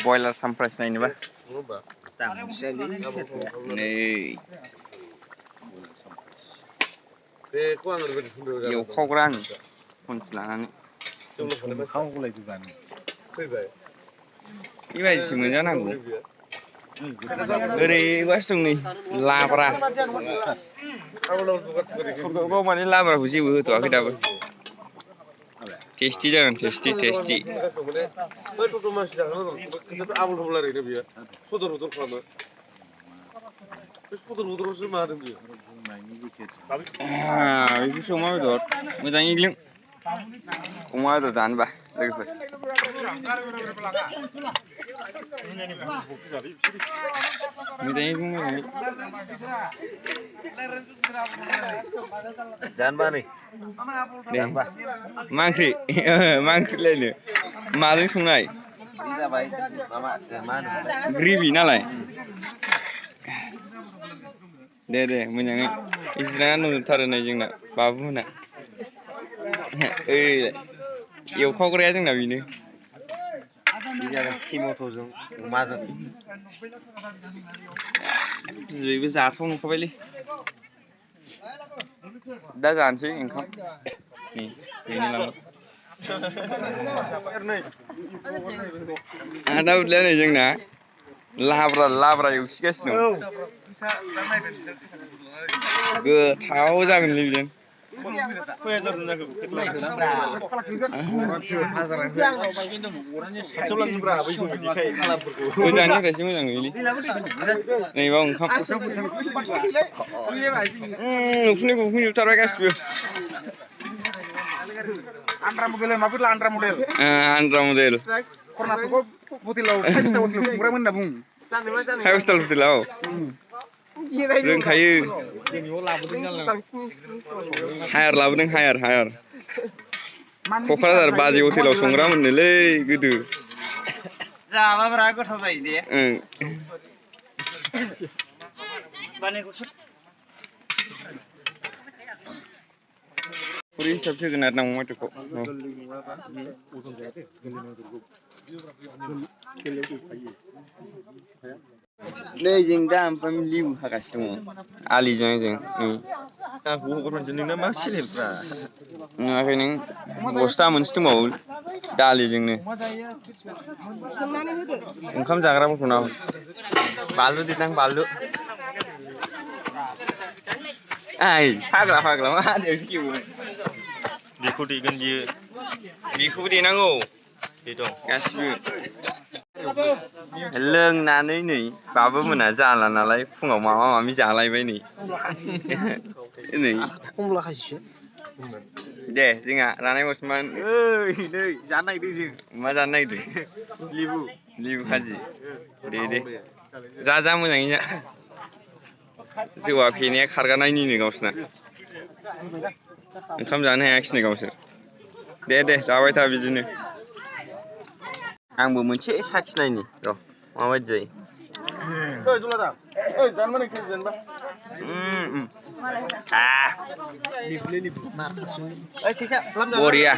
बयलार सामफ्रास नायनोबा नै एवखावग्रा आं खनसे लानानै बेबायदिसो मोनजानांगौ ओरैबासो दं नै लाब्रा गाव माने लाब्राखौ जेबो होथ'वाखै दाबो टेस्टि जागोन टेस्टि बेखौसो अमा बेदर मोजाङै एग्लिं अमा बेदर जानोबा लोगोफोर मोजाङै मोजाङै जानोबा नै मा ओंख्रि मा ओंख्रिलायनो माजों संनाय जाबाय माबा मा होनो ग्रेभि नालाय दे मोजाङै जिरायनानै दंजोबथारो नै जोंना बाबुमोनहा ओइ एवखावग्राया जोंना बेनो टिम'ट'जों अमाजों बिबैबो जाथाव नंखाबायलै दा जानोसै ओंखाम नै हैनो लाङो आदा उदलाया नै जोंना लाब्रा एवसिगासिनो दं गोथाव जागोनलै बेजों गोजाननिफ्रायसो मोजां नुयोलै नैबाव ओंखाम उखुंजोबथारबाय गासिबो आन्द्रा मडेल फाइभ स्टार हटेलाव रोंखायो हायार लाबोदों हायार क'क्राझार बाजै हटेलाव संग्रा मोननोलै गोदो जाबा बिराद गोथाव जायो दे खुरै हिसाब जोगोनार नांगौ माथोखौ नै जों दा ओमफ्राय लेबु हागासिनो दङ आलिजों आंजों नोंना मा सेनेलफ्रा नुवाखै नों बस्था मोनसे दंबावो दालिजोंनो ओंखाम जाग्राफोरखौ नाहर बानलु देदां बानलु फाग्ला मा होनो गेवो बेखौ देगोन बियो बेखौबो देनांगौ गासिबो लोंनानै नै बाबुमोना जाला नालाय फुङाव माबा माबि जालायबाय नै खमला खायसेसो दे जोंहा रानाय बसमान नै जानो नागिरदों जों मा जानो नागिरदों लेबु खाजि दे जा मोजाङै जा जौआ फेनाया खारगारनायनिनो गावसोरना ओंखाम जानो हायाखिसै गावसोर दे जाबाय था बिदिनो आंबो मोनसे साखिनायनि र' माबायदि जायो बरिया